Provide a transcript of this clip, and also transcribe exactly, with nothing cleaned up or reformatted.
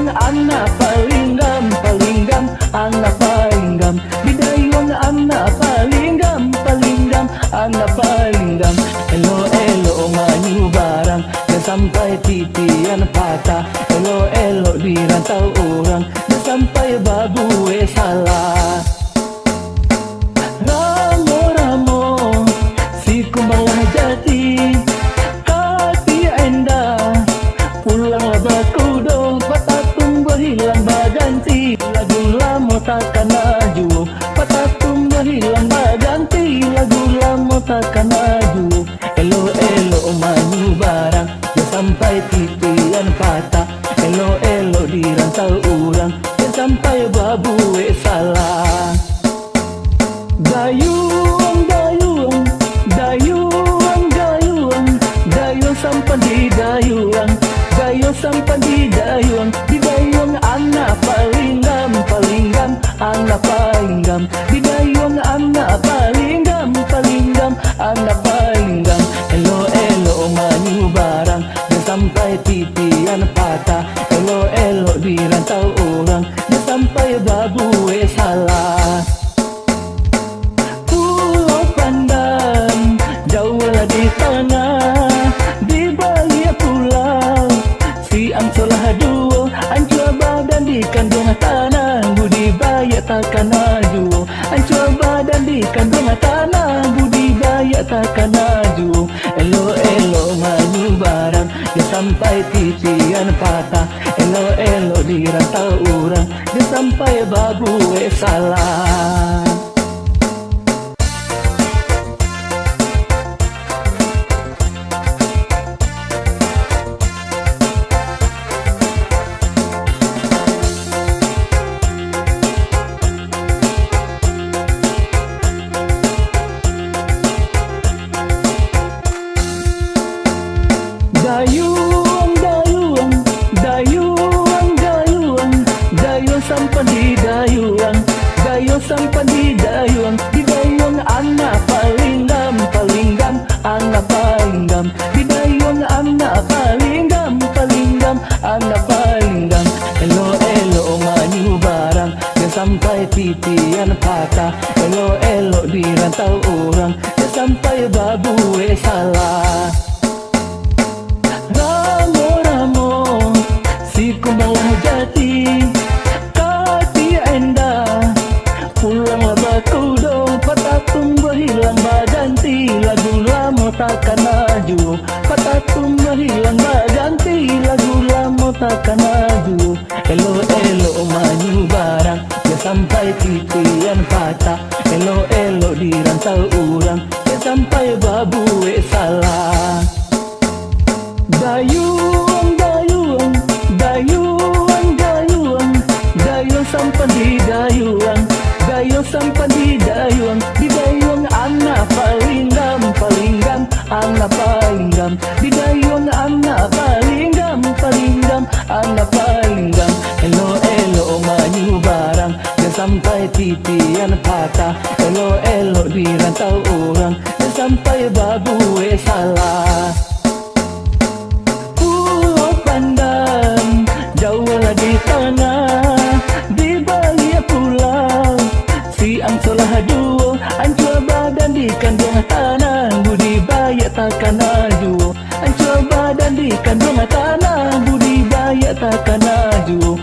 Anak palinggam, palinggam, anak palinggam. Bidayuang anak palinggam, palinggam, anak palinggam. Elok-elok manyubarang, jan sampai titian patah. Elok-elok dirantau urang, jan sampai babuek salah. Ramo-ramo si kumbang lah jadi, tapi endah pulanglah bakudo, patah tumbuah hilang baganti, lagu lamo takana juo, patah tumbuah hilang baganti, lagu lamo takana juo. Elok-elok manyubarang, jan sampai titian patah. Elok-elok dirantau urang, jan sampai babuek salah. Dayuang, dayuang, dayuang, dayuang, dayuang sampan di dayuang, dayuang sampan di dayuang, di dayuang anak palinggam, palinggam, anak palinggam, di dayuang anak palinggam, palinggam, anak palinggam. Elok-elok manyubarang, jan sampai titian patah. Elok-elok dirantau urang, jan sampai babuek salah. Pulau Pandan, jauahlah di tangah, di baliak pulau si Angso lah duo, ancua badan di kanduang tanah, budi baiak takana juo, ancua badan di kanduang tanah, budi baiak takana juo. Elok-elok manyubarang, jan sampai titian patah. Elok-elok dirantau urang, jan sampai babuek salah. Dayuang, dayuang, dayuang, dayuang, dayuang sampan di dayuang, dayuang sampan di dayuang, di dayuang anak palinggam, palinggam, anak palinggam, di dayuang anak palinggam, palinggam, anak palinggam. Elok-elok manyubarang, jan sampai titian patah. Elok-elok dirantau urang, jan sampai babuek salah. Ramo-ramo si kumbang lah jadi, tapi endah pulanglah bakudo, patah tumbuah hilang baganti, lagu lamo takana juo, patah tumbuah hilang baganti, lagu lamo takana juo. Elok-elok manyubarang, jan sampai titian patah. Elok-elok dirantau urang, jan sampai babuek salah. Dayuang, dayuang, dayuang, dayuang, dayuang sampan di dayuang, dayuang sampan di dayuang, di dayuang anak palinggam, palinggam, anak palinggam, di dayuang anak palinggam, palinggam, anak palinggam. Elok-elok manyubarang, jan sampai titian patah. Elok-elok dirantau urang, jan sampai babuek salah. Pulau Pandan, jauahlah di tangah, di baliak pulau si Angso lah duo, ancua badan di kanduang tanah, budi baiak takana juo, ancua badan di kanduang tanah, budi baiak takana juo.